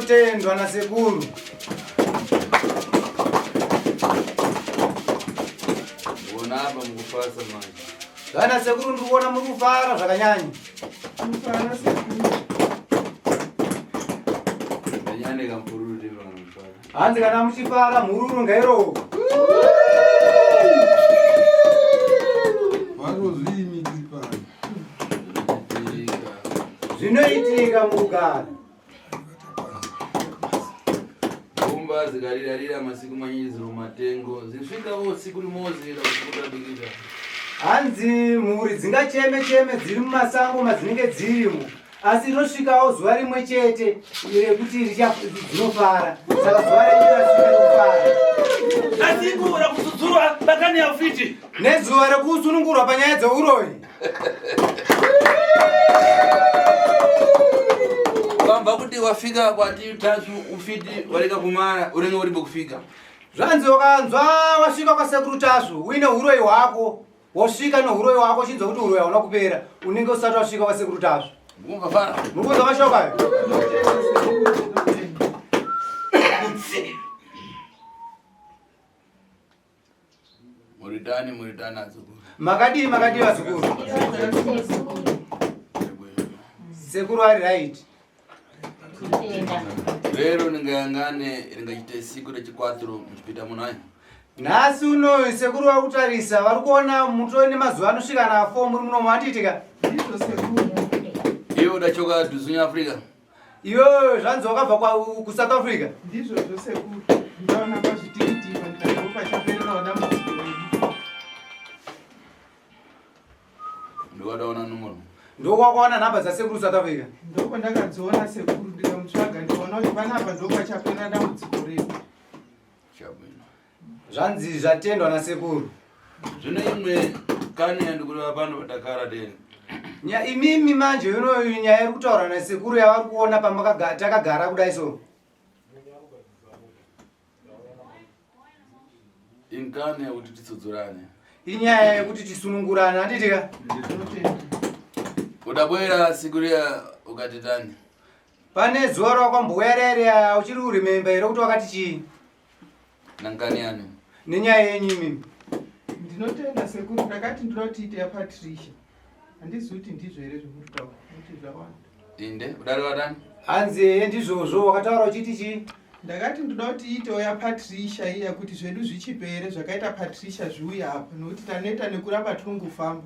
Zvinotendwa nasekuru. Ona apa mukufasa manje. Vana sekuru ndiri kuona muri kufara zvakanyanya. Kufara sekuru. Nyane kampururu ndivyo kana mufara. Hanzi kana muchifara mhururu ngairohwe. Varozviimi tiri pano. Zvinoitika mukugara. Humba zikarirarira masiku manyinji ziri mumatengo zinosvikawo usiku rimozi rakukutabikita. Hanzi mhuri dzingacheme cheme dziri mumasango madzinenge dzirimo asi rinosvikawo zuva rimwe chete rekuti dzinofara saka zuva renyu rasvika rekufara. Asiku rakusudzurwa bakani ya ufiti. Nezuva rekusunungurwa panyaya dzeuroyi. Vamva kuti wafika kwati Tasvu ufiti wareka kumara unenge uripo kufika. Zvanzi ukanzwa wasvika kwasekuru Tasvu uine huroyi hwako wosvika nehuroyi hwako uchinzwa kuti huroyi hauna kupera unenge usati wasvika kwasekuru Tasvu. Mukumva fana. Muri kunzwa mashoko ayo? Muritani muritani azukuru. Makadii makadii vazukuru? Sekuru ari right. Rero ningayangane ringachite siku rechikwatro muchipita munayo. Nhasi uno sekuru vari kutarisa vari kuona mutori nemazuva anosvika na 4 muri muno mandiitika. Ndizvo sekuru. Iwe udachoka Duzunya Africa. Iwewe zvanzi wakabva kuSouth Africa. Ndizvozvo sekuru. Ndaona pazvitikitima ndikati pachapererawo dambudziko redu. Ndowadaona numero. Ndokwakawana nhamba dzasekuru South Africa. Ndokwandakadziona sekuru ndikamutsvaga ndikaona kuti panapa ndopachaperera dambudziko redu. Chabwino. Zvanzi zvatendwa nasekuru. Zvino imwe kani yandikureva pano patakara deni. Nya imimi manje ino nyaya iri kutaura nasekuru yavari kuona pamakatakagara kudai so. Inkani yekuti titsudzurane. Inyaya yekuti tisunungurane handiti ka? Udabwera siku riya ukati tani. Pane zuva rawakambouya riya riya uchiri kuremember here kuti wakati chii? Nangani yani? Nenyaya yenyu imimi. Ndinotenda sekuru ndakati ndoda kuti tiite yaPatricia. Handizivi kuti ndizvo here zvamuri kutaura nekuti zvawanda. Inde, udari watani? Hanzi ehe ndizvozvo wakataura uchiti chii? Ndakati ndoda kuti iitewo yaPatricia iya kuti zvedu zvichipere zvakaita Patricia zviuye apa nokuti taneta nekuramba tirongofamba.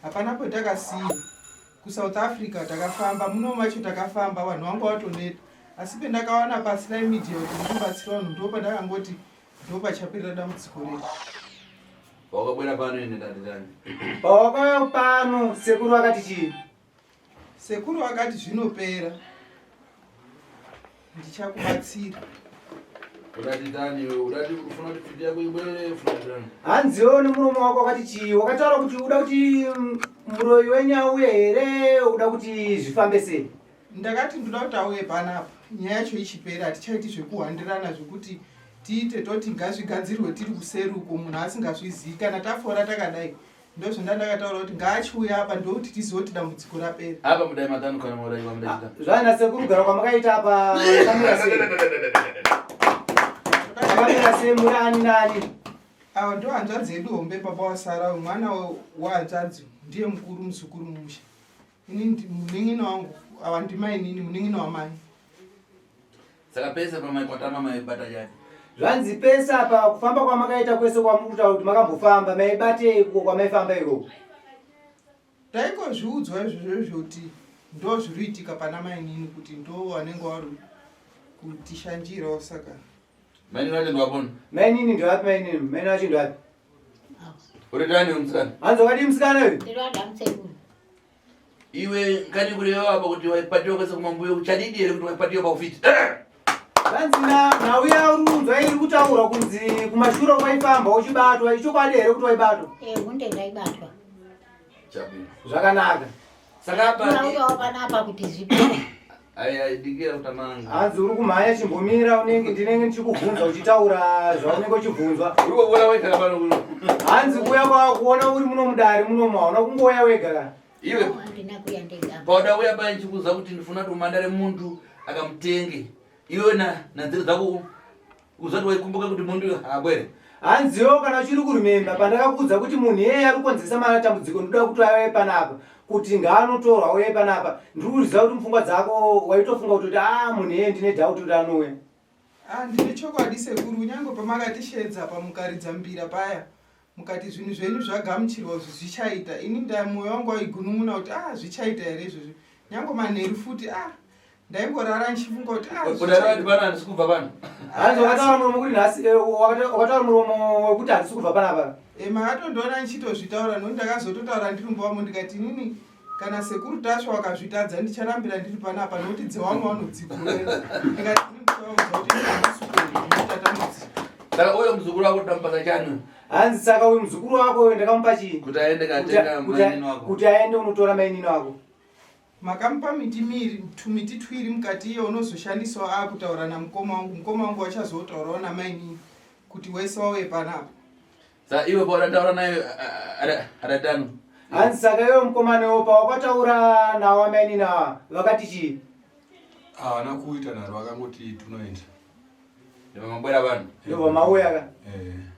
Hapana potakasiya. KuSouth Africa takafamba, muno macho takafamba vanhu vanga vatoneta. Asi pendakawana paSly Media kuti ndinobatsira vanhu ndopandakangoti ndopachapera dambudziko redu. Wakabwera pano ine ndati tani. Pawakauya pano sekuru vakati chii? Sekuru vakati zvinopera. Ndichakubatsira. Udati tani udati ufuna kuti pfiti yako ibwere ufuna kuti tani. Hanziwo nemuromo wako wakati chii? Wakataura kuti uda kuti muroyi wenyu auye here? Uda kuti zvifambe sei? Ndakati ndoda kuti auye panapa nyaya yacho ichipera hatichaiti zvekuhwandirana zvekuti tiite toti ngazvigadzirwe tiri kuseri uko munhu asingazvizii kana tafora takadai ndozvandandakataura kuti ngaachiuya apa ndokuti tizive kuti dambudziko rapera apa mudai matano kana muraiwa mudaita Zvana sekuru gara kwamakaita apa kamira sei? Kamira sei muri ani nani? Ava ndo hanzvadzi yedu hombe baba wasara mwana wehanzvadzi ndiye mukuru muzukuru mumusha ini munin'ina wangu ava ndimainini munin'ina wamai Saka pese pamaikwatama maibata chani? Zvanzi pese apa kufamba kwamakaita kwese kwamuri kutaura kuti makambofamba maibatei uko kwamaifamba ikoko? Taingozviudzwa izvozvo izvo kuti ndo zviri kuitika pana mainini kuti ndo vanenge vari kutishanjirawo saka Mainini vacho ndovapona. Mainini ndovapi mainini? Mainini vacho ndovapi? Uri tani musikana? Hanzi wakadii musikana uyu? Ndinoda musekuru. Iwe ngani kureva apa kuti waipatiwa kwese kumambuyo chadidi here kuti waipatiwa paufiti? Hanzi nauya uri kunzwa iri kutaura kunzi kumashure waifamba uchibatwa ichokwadi here kuti waibatwa? Eh, hunde ndaibatwa. Chabwino. Zvakanaka. Saka apa Ndauyawo panapa kuti zvipere. Ai ai dikira kutamanga. Hanzi uri kumhanya chimbomira unenge ndinenge ndichikubvunza uchitaura zvaunenge uchibvunzwa. Uri kuona wega pano kuno. Hanzi kuya kwakuona uri muno mudare muno hauna kungouya wega ka. Iwe Handina kuya ndega. pauda uya paya ndichikuudza kuti ndifuna kuti umandare muntu akamutenge. Iwe na nzira dzako uzati waikumbuka kuti mundu abwere. Hanziwo kana uchiri kurumemba pandakakuudza kuti munhu iyeye ari kukonzeresa matambudziko ndoda kuti auye panapa kuti ngaanotorwa auye panapa ndiri kuziva kuti mupfungwa dzako waitofunga kutoti a ah, munhu iyeye ndine doubt kuti anouya. Ah, ndine chokwadi sekuru kunyange pamakatisheedza pamukaridza mbira paya mukati zvinhu zvenyu zvagamuchirwa izvi zvichaita ini nda mwoyo wangu waigunun'una kuti ah zvichaita here izvozvi nyange manheru futi ah ndaingorara ndichifunga kuti ah Udarira kuti pano handisi kubva pano. Hanzi wakataura muromo kuti nhasi eh, wakataura muromo wekuti handisi kubva panapa. E, makatondiona ndichitozvitaura nokuti ndakazototaura ndiri mumba wamo ndikati inini kana sekuru tasva wakazvitadza ndicharambira ndiri panapa nokuti dzewamwe vanodzigorera ndikati inini ndichavaudza kuti inini handisi kuita dambudziko Saka uyo muzukuru wako tamupasa chani Hanzi saka uyu muzukuru wako uyu ndakamupa chii? kuti aende katenga mainini wako. Kuti aende unotora mainini wako. Makamupa miti miiri, tumiti twiri mukati iye unozoshandisawo akutaura namukoma wangu, mukoma wangu wachazotaurawo namainini kuti wese wauye panapa. Sa iwe paudataura naye adatano. Hanzi saka iwe mukomana iwe pawakataura nawo amainini ava vakati chii? Havana kuita nharo vakangoti tunoenda. Ndobva mabwera pano. Ndobva mauya ka. Eh.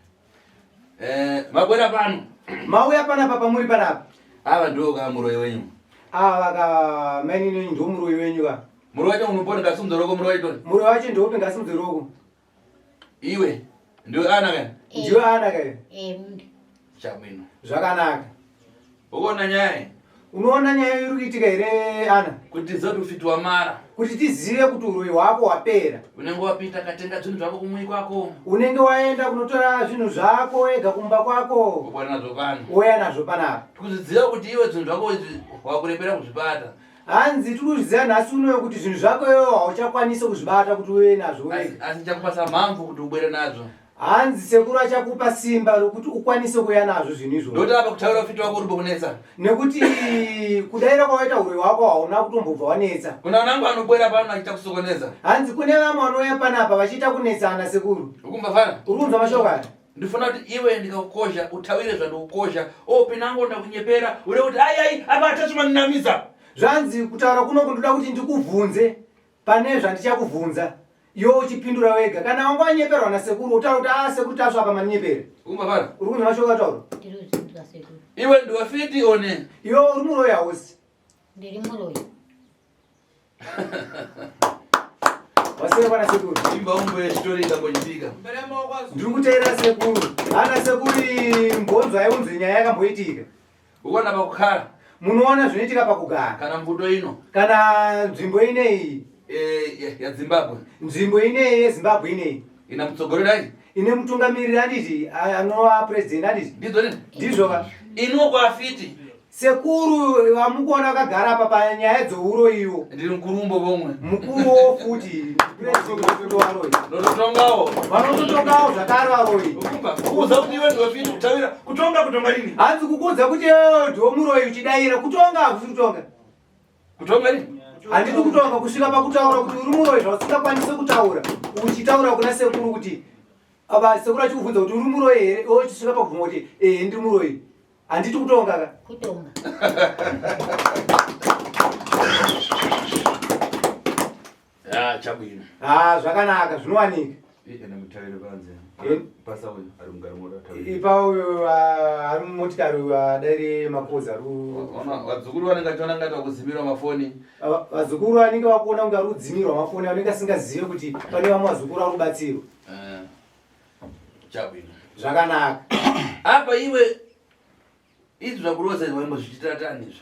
Eh, mabwera pano. Mauya panapa pamuri panapa. Ava ndiwo ka muroyi wenyu. Ava ka mainini wenyu ndiwo muroyi wenyu ka. Muroyi wacho unopona ngasimudze roko muroyi wacho. Muroyi wacho ndiwopi ngasimudze roko. Iwe ndiwe ana ka. Ndiwe ana ka. Eh. Chabwino. Zvakanaka. Ukoona nyaya? Unoona nyaya iri kuitika here ana? Kuti tizive kuti ufiti wamara. Kuti tizive kuti uroyi hwako hwapera. Unenge wapita katenga zvinhu zvako kumui kwako. Unenge waenda kunotora zvinhu zvako wega kumba kwako. Wouya nazvo pano. Wouya nazvo panapa. Tikuzviziva kuti iwe zvinhu zvako izvi wakurepera kuzvibata. Hanzi tiri kuzviziva nhasi unoyo kuti zvinhu zvako iwewe hauchakwanisi kuzvibata kuti uye nazvo wega. Asi ndichakupasa mhamvu kuti ubwere nazvo. Hanzi sekuru achakupa simba rokuti ukwanise kuuya nazvo zvinhu izvozvo. Ndokuti apa kutaura ufiti wako uri kunetsa. Nekuti kudaira kwawaita huroyi hwako hauna kutombobva wanetsa. Kuna vanangu vanobwera pano vachiita kusokoneza. Hanzi kune vamwe vanouya panapa vachiita kunetsana sekuru. Ukumva fana? Uri kunzwa mashoko aya? Ndifuna kuti iwe ndikakukosha utawire zvandikukosha. Oh pinango ndakunyepera ure kuti ai ai apa atasvimaninamisa. Zvanzi kutaura kunoku ndoda kuti ndikuvhunze Pane zvandichakuvhunza iwe uchipindura wega. Kana wanga wanyeperwa nasekuru utaura kuti ah sekuru tasva apa maninyepera. Umbavara. Uri kunzwa mashoko ataura? Ndiri kuzvinzwa sekuru. Iwe ndiwe fiti one. Iwe uri muroyi hausi. Ndiri muroyi. Wasekwa nasekuru. Imba umbo yechitori ikambochitika. Ndiri kuteerera sekuru. Ana sekuru mbonzo aiunze nyaya yakamboitika. Ukaona pakugara. Munoona zvinoitika pakugara. Kana mbuto ino. Kana nzvimbo ineyi. E, yaZimbabwe. Nzvimbo ineyi yeZimbabwe ineyi. Ina mutsogoreri Ine mutungamiriri anditi anova president anditi. Ndizvo nini? Ndizvo ka. Ino kwafiti. Sekuru vamukuona vakagara apa panyaya dzouroyiwo. Ndiri mukurumbo vomwe. Mukuruwo futi. President varoyi. Ndototongawo. Vanototongawo zvakare varoyi. Ukumba kukuudza kuti iwe ndiwe fiti kutawira kutonga kutonga rini? Hanzi kukuudza kuti iwewe ndiwe muroyi uchidaira kutonga hakusi kutonga. Kutonga rini? Handidi kutonga kusvika pakutaura kuti uri muroyi zvausingakwanisi kutaura uchitaura kuna sekuru kuti ava sekuru achikubvunza kuti uri muroyi here iwe uchisvika pakubvuma kuti ehe ndiri muroyi. Handiti kutonga ka? Kutonga. Ah, chabwino. Ah, zvakanaka zvinowanika. Enda mutavire panze. Eh? Pasa uyu ari mugari mota tavire. Ipa uyu ah, ari mumotikari uyu adaire makozi ari Ona vadzukuru vanenge vachiona ngati vakudzimirwa mafoni. Ah, vazukuru vanenge vakuona kunge ari kudzimirwa mafoni vanenge asingazive kuti pane vamwe vazukuru ari kubatsirwa. Eh. Chabwino. Zvakanaka. Apa iwe Izvi zvakuroza izvi waimbozviitira tani izvi?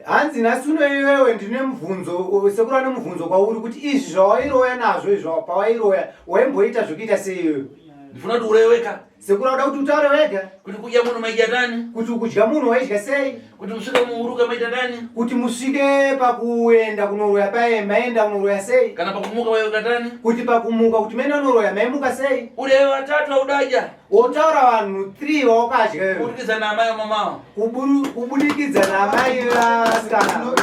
Hanzi nhasi uno iwewe ndine mubvunzo, sekuru ane mubvunzo kwauri kuti izvi zvawairoya nazvo izvi pawairoya waimboita zvekuita sei iwewe? Ndifuna kuti uroye wega. Sekuru anoda kuti utaure wega. Kuti kudya munhu maidya tani? Kuti kudya munhu waidya sei? Kuti musvike muuruka maita tani? Kuti musvike pakuenda kunoroya paye maenda kunoroya sei? Kana pakumuka waiuka tani? Kuti pakumuka kuti maenda kunoroya maimuka sei? Ureve vatatu audaja. Wotaura vanhu 3 vawakadya iwe. Kubudikidza naamai vamamawo. Kubudikidza naamai vasikana.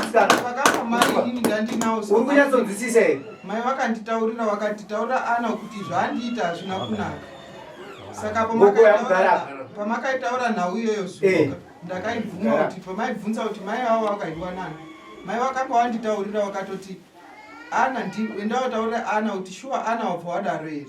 Vakafa mai inini ndandinawo. Uri kunyatsonzwisisa here? Mai vakanditaurira vakanditaurira ana kuti zvaandiita hazvina kunaka. Saka pamakaitaura nhau iyoyo zuka eh. ndakaibvuma kuti pamaibvunza kuti mai vavo vakaiwa nani. Mai vakanga vanditaurira vakatoti. Ana ndi enda wataurira Ana kuti shuwa Ana wabva wadaro here?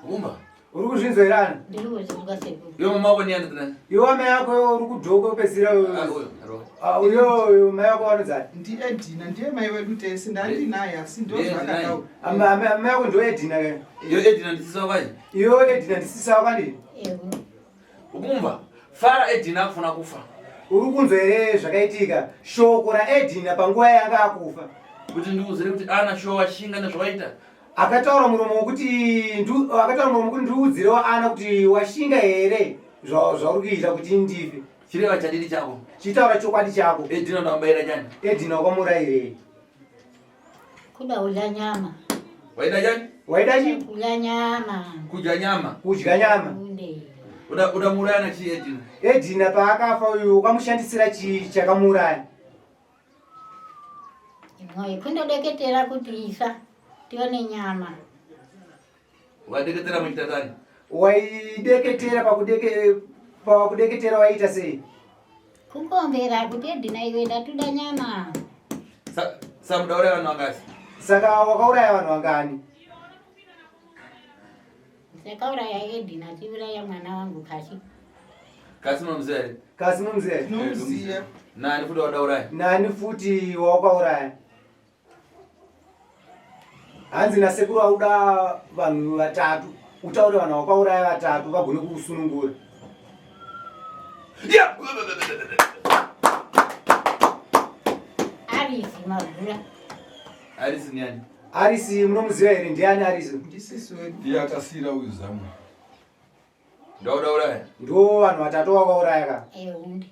Kumba. Uri kuzvinzwa here Ana? Ndiri kuzvinzwa sekuru. Iwe mama wako ndiani tena? Iwe amai yako uri kudhoko upedzisira. Ah, uyo. Aro. Ah, uyo uyo mai wako vanodzani? Ndi Edina ndiye mai wedu tese ndandinaye asi ndo Ndiye zvakataura. Ama- ama- Amai yako ndiyo Edina ke. Iyo Edina ndisisa wakai. Iwe Edina ndisisa wakadini? Ewe. Ukumva? Fara Edina akufuna kufa. Uri kunzwa here zvakaitika? Shoko raEdina panguva yanga akufa. Kuti ndiuzire kuti ana shuwa washinga nezvawaita. Akataura muromo wekuti ndu- akataura muromo wekuti ndiudzirewo Ana kuti washinga here zva- zvauri kuita kuti ndife. Chireva chadidi chako. Chitaura chokwadi chako. Edina ndamubayira chani? Edina wakamurayirei? Kuda kudya nyama. Waida chani? Waida chi? Kudya nyama. Kudya nyama. Kudya nyama. Kunde. Uda udamuuraya na chii Edina? Edina paakafa uyu wakamushandisira chii chakamuuraya? Imwe kundodeketera kuti isa tione nyama. Wadeketera muchita tani? Waideketera pakudeke pakudeketera waiita sei? Kukombera kuti Edina iwe ndatuda nyama. Sa samudauraya vanhu vangasi. Saka wakauraya vanhu vangani? Ndakauraya Edina achiuraya mwana wangu Kashi. Kasi munomuziva here? Kasi munomuziva here? Tinomuziva. Nani futi wadauraya? Nani futi wawakauraya? Hanzi nasekuru auda vanhu vatatu, utaure vanhu vakauraya vatatu vagone kukusunungura. Yeah! Arisi Magura. Arisi ndiani? Arisi munomuziva here? Ndiani Arisi? Ndisisi wedu. Ndiye akasiyira uyu zamu. Ndaudauraya. Ndiwo vanhu vatatu vakauraya ka. Ehundi.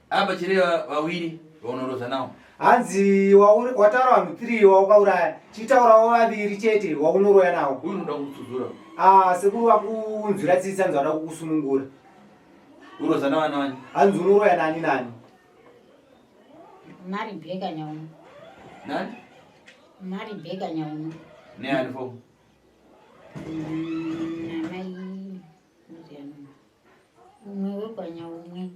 Apa chireva vawiri vaunorodza nawo. Hanzi wataura vanhu 3 waukauraya, chitaurawo vaviri chete waunoroya nawo. Uyu unoda kutsudzura. Ah, sekuru vakunzwira tsitsi hanzi vada kukusunungura. Urodza navana vani? Hanzi unoroya nani nani? Mari Bheka Nyauno. Nani? Mari Bheka Nyauno. Neani fo? Namai umwe wekwanyaumwe.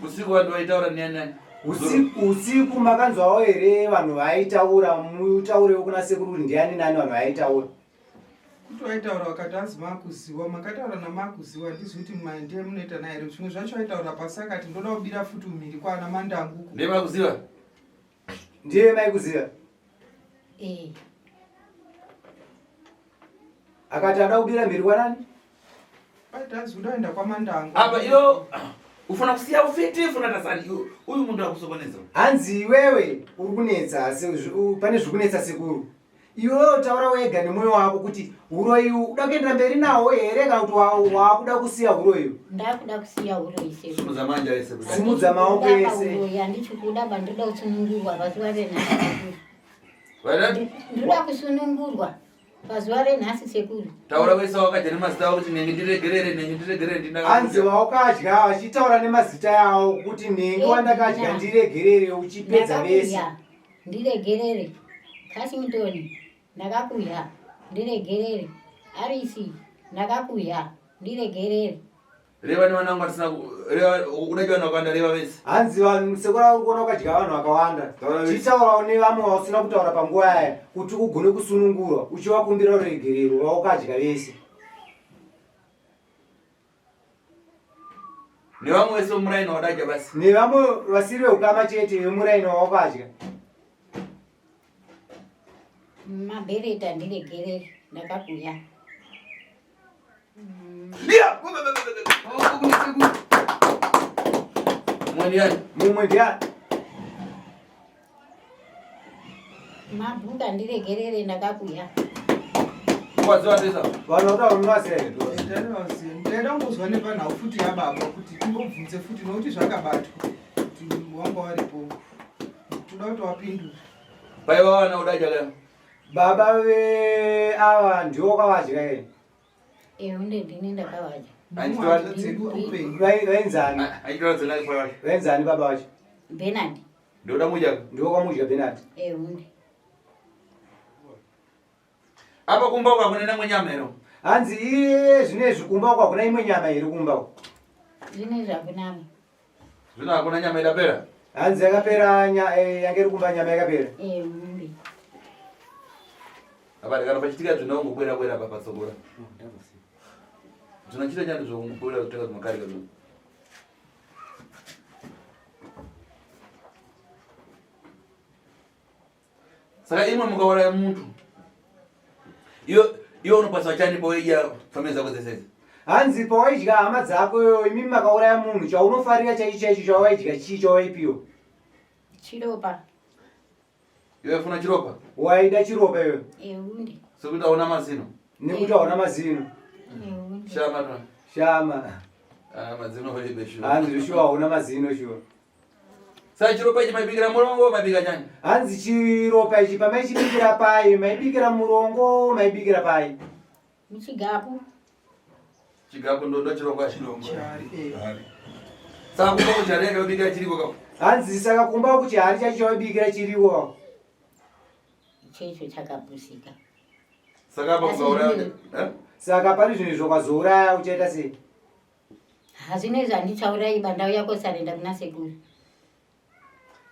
Usiku vanhu vaitaura nani nani? Usiku, usiku makanzwawo here vanhu vaitaura mutaurewo kuna sekuru kuti ndiani nani vanhu vaitaura? Kuti waitaura wakati anzi makuziwa makataura namakuziwa handizivi kuti mai ndiye munoita naye here zvimwe zvacho aitaura pasi akati ndoda kubira futi umhiri kwaana mandangu Ndiye makuziva? Ndiye maikuziva? Eh. Akati ada kubira mhiri kwanani? Aiti udaenda kwamandango. Apa iyo ufana kusiya ufiti ufana tasani uyu munhu akusokoneza. Hanzi iwewe uri kunetsa pane zviri kunetsa sekuru. Iwewe taura wega nemwoyo wako kuti uroyi uda kuendera mberi nawo here kana kuti wakuda kusiya uroyi? Ndakuda kusiya uroyi sekuru. Simudza manja ese. Simudza maoko ese. Uroyi handichikuda ba ndoda kusunungurwa pazuva renhasi sekuru. Ndoda kusunungurwa. Pazuva renhasi sekuru. Taura wese wakadya nemazita avo kuti nenge ndiregerere nenge ndiregerere ndinaka. Hanzi wawakadya vachitaura nemazita yawo kuti nenge wandakadya ndiregerere uchipedza vese. Ndiregerere. Cassington ndakakuya ndiregerere. Arisi ndakakuya ndiregerere. Reva nevana vangu vatisina reva unadya vanhu vakawanda reva vese. Hanzi vanhu sekuru vari kuona ukadya vanhu vakawanda. Chitaurawo nevamwe vausina kutaura panguva yaya kuti ugone kusunungurwa uchivakumbira ruregerero vaukadya vese. Nevamwe vese vemuraini wadadya basi. Nevamwe vasiri veukama chete vemuraini wawakadya. Mabereta ndiregerere ndakakuya. Mumwe ndiani? Mabhuka ndiregerere ndakakuya. Vanhu vataura munovaziva here? Ndaida kungozwa nepanhau futi yababa kuti timbobvunze futi nokuti zvakabatwa kuti wanga waripo. Toda kuti wapindure. Paiva wana udaja leo. Baba ve ava ndiwo wakavadya here? Eunde ndini ndakavadya. Vainzani? Vainzani baba vacho? Bernard. Ndoda mudya. Ndiwo kwamudya Bernard. Eunde. Apa kumba uko hakuna imwe nyama here? Hanzi iye zvinezvi kumba uko hakuna imwe nyama here kumba uko? Zvinezvi hakuna. Zvino hakuna nyama idapera? Hanzi yakapera eh, yange iri kumba nyama yakapera. Eh, mumbi. Apa kana pachitika zvino ungobwera bwera apa patsogora. Zvinochita nyani zvongobwera kutenga zvimakari kazvo. Saka imwe mukauraya muntu iyo iyo unopasa chani pawaidya family dzako dzese idzi. Hanzi pawaidya hama dzako iyoyo imimi makauraya munhu chaunofarira chaicho chaicho chawaidya chii chawaipiwa? Chiropa. Iwe funa chiropa? Waida chiropa iwe. Eunde. Sekuti hauna mazino. Nekuti hauna mazino. Eunde. Shama ta. Shama. Ah, mazino holibe shuwa. Hanzi shuwa hauna mazino shuwa. Saka chiropa ichi maibikira murongo maibika chani? Hanzi chiropa ichi pamaichibikira pai maibikira murongo maibikira pai? Muchigapu. Chigapu ndo ndo chirongo chirongo. Chari, eh. Chari. Saka kumba kuchari yakabikira chiriko ka. Hanzi saka kumba kuchihari chacho chawaibikira chiriko. Checho chakapusika. Saka apa kukauraya. Eh? Saka pari zvinhu izvo ukazouraya uchaita sei? Hazvinezvi handichaurayi ba ndauya kosarenda kuna sekuru.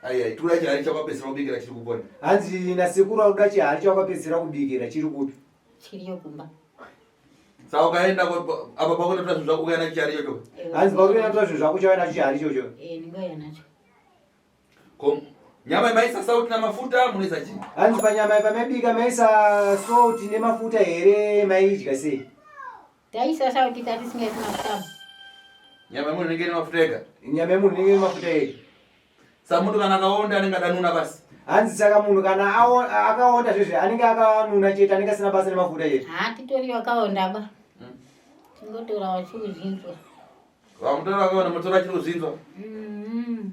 Ai tura chihari chakapedzisira kubikira chiri kupona. Hanzi nasekuru akuda chihari chawakapedzisira kubikira chiri kupi? Chiriyo kumba. Saka ukaenda apa pakunotora zvinhu zvako ukaenda chihari ichocho. Hanzi pakuenda tora zvinhu zvako uchauya nacho chihari ichocho. Eh, ndingauya nacho. Ko nyama maisa sauti namafuta munoisa chii? Hanzi panyama pamaibika maisa salt nemafuta here maidya sei? Taisa sauti tatisingaisi mafuta. Nyama yemunhu inenge ine mafuta ega. Nyama yemunhu inenge ine mafuta ega. Saka munhu kana akaonda anenge adanuna basi. Hanzi saka munhu kana akaonda zvezve anenge akanuna chete anenge asina basa nemafuta chete. Ha titori wakaonda ba. Tingotora wachikuzvinzwa. Vamutora vakaona mutora achiri kuzvinzwa. Mm.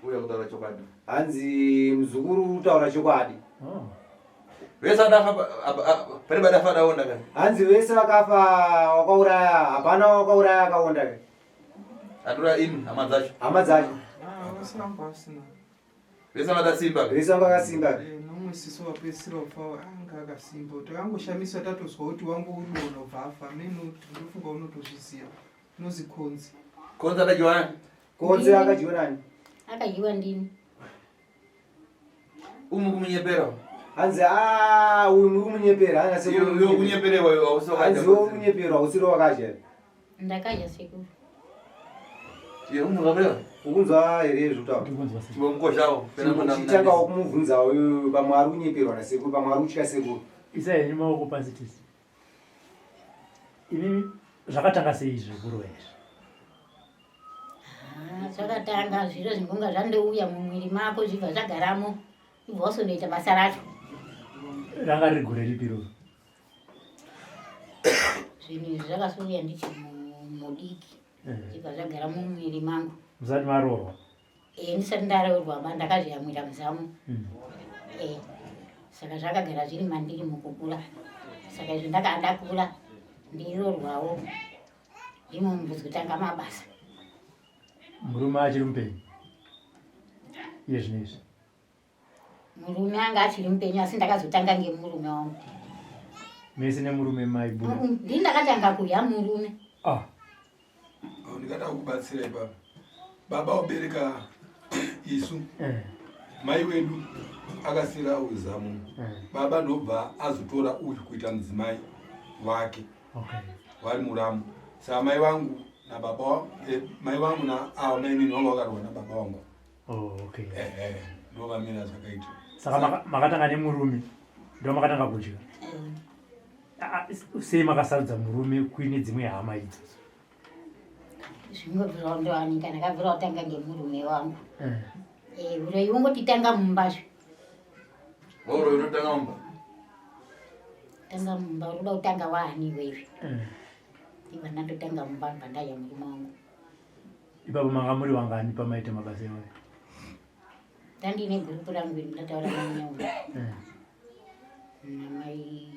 Uya kutaura chokwadi. Hanzi muzukuru utaura chokwadi. Oh. Vese vadafa pane vadafa adaonda ka. Hanzi vese vakafa wakauraya hapana wakauraya akaonda ka. Atora imi hama dzacho. Hama dzacho. Ah, vasina vasina. Vese vakasimba. Vese vakasimba. Eh, nomwe sisi wapedzisira kufa anga akasimba. Takangoshamiswa tatozwa kuti wangu uri unobva afa. Meno ndinofunga unotozviziva. Unozi Konzi. Konzi akadyiwa nani? Konzi akadyiwa nani? Akadyiwa ndini. Umu kumunyepera. Hanzi ah uyu muri kumunyepera. Hanzi iwe kunyeperewa iwe hausi wakadya. Hanzi iwe kunyeperwa usiri wakadya. Ndakadya sekuru. Iwe unonzwa Ukunzwa here zvekutaura? Chibomukoshawo. Chitanga kumubvunzawo iwe pamwe ari kunyeperwa nasekuru pamwe ari kutya sekuru. Isai henyu maoko pasi tisi. Imimi zvakatanga sei izvi zvekuroya izvi? Ah, zvakatanga zviro zvingonga zvandouya mumwiri mako zvibva zvagaramo ibva wasondoita basa racho. Ranga riri gore ripi iroro? Zvinhu izvi zvakasouya ndichi mudiki Eh. zvibva zvagara mumwiri mangu. Musati maroorwa? Eh, ndisati ndaroorwa ba ndakazviyamwira muzamu. Eh, saka zvakagara zviri mandiri mukukura. Saka izvo ndakandakura ndiroorwawo ndimo mubvudzi kutanga mabasa. Murume achiri mupenyu iye zvino izvi? Murume anga achiri mupenyu asi ndakazotanga ngemurume wangu. Mese nemurume maibuda? Ndini ndakatanga kudya murume. Ah. Oh, ndingada kukubatsira ipapa. Baba ubereka isu. Eh. Mai wedu akasira uzamu. Eh. Baba ndobva azotora uyu kuita mudzimai wake. Okay. Vari muramu. Saka mai vangu nababa eh, mai vangu na ava mainini vanga vakarwa nababa vangu. Oh, okay. Eh, eh, ndovamira zvakaita. Saka makatanga nemurume ndo makatanga kudya. Ah, ah, sei makasarudza murume kuine dzimwe hama idzodzo? Zvingobvira ndowanika ndakabvira kutanga ngemurume wangu. Eh. Eh, uroyi wongotitanga mumbazve. Uroyi unotanga mumba? Tanga mumba unoda kutanga waani iwewe. Eh. Ndibva ndandotanga mumba ndibva ndaya murume wangu. Ipapo manga muri vangani pamaita mabasa iwayo? Ndandine gurupu rangu iri ndataura namai Eh. namai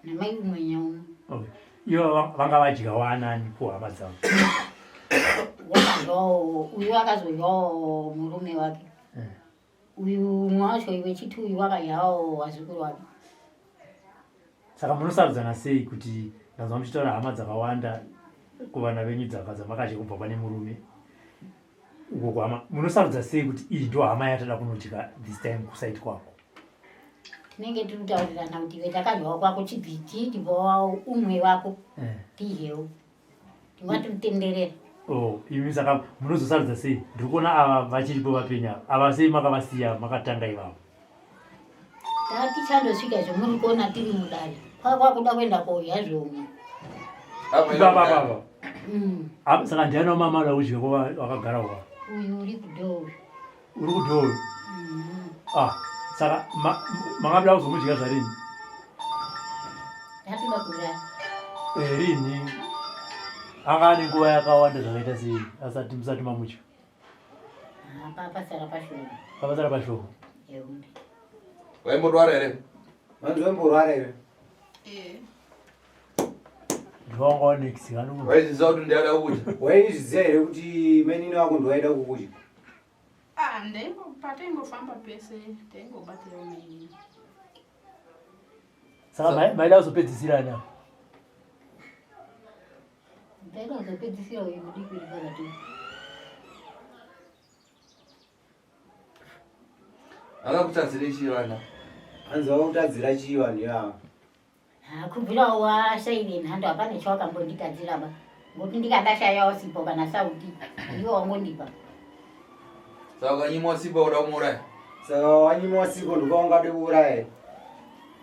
namai umwe nyaumwe. Okay. Ivo vanga vadya wanani kuhama dzavo? Wakazvawo uyu akazodyawo murume wake. Eh. Uyu umwe wacho iwe chiti uyu wakadyawo wazukuru wake. Saka munosarudzana sei kuti ndanzwa muchitaura hama dzakawanda kuvana venyu dzaka dzamakadya kubva pane murume? uko kuhama munosarudza sei kuti iyi ndo hama yatada kunodya this time kusaiti kwako? Tinenge tiri kutaurirana kuti iwe takadyawo kwako chibviti tibowawo umwe wako eh. tidyewo tingatitenderera. Oh, imi saka munozosarudza sei? Ndiri kuona ava vachiripo vapenyu ava. Ava sei makavasiya makatanga ivavo? Tatichandosvika zvomuri kuona tiri mudare. Kwakwakuda kuenda koudya zvomwe. Baba baba. Mm. Saka ndiani wamama ada kudya ko wakagara kwa? Uyu uri kudhoo. Uri kudhoo uyu? Mm. Ah, saka makabida kuzomudya zvarini? Tatoda kuuraya. Eh, rini? Anga ane nguva yakawanda zvakaita sei asati musati mamudya? Ah, papasara pashoma. Papasara pashoma. Eunde. Waimbodwara here? Vanhu vaimborwara here? Eh. Ndiwanga wanext kanu. Waizviziva kuti ndiada kukudya? Waizviziva here kuti mainini wako ndiwaida kukudya? Ah, ndaingo pataingofamba pese taingobatira mainini. Saka maida kuzopedzisira ani apa? Ndaida kuzopedzisira uyu mudiki uri pakati. Vakakutadzira chii vana? Hanzi vakakutadzira chii vanhu ivava? Ha, kubvira washaire nhando hapana chawakambonditadzira ba. Ngokuti ndikandashayawo sipo kana sauti ndiwo wangondipa. Saka ukanyimwa sipo uda kumuuraya? Saka wanyimwa sipo ndopaungade kuuraya?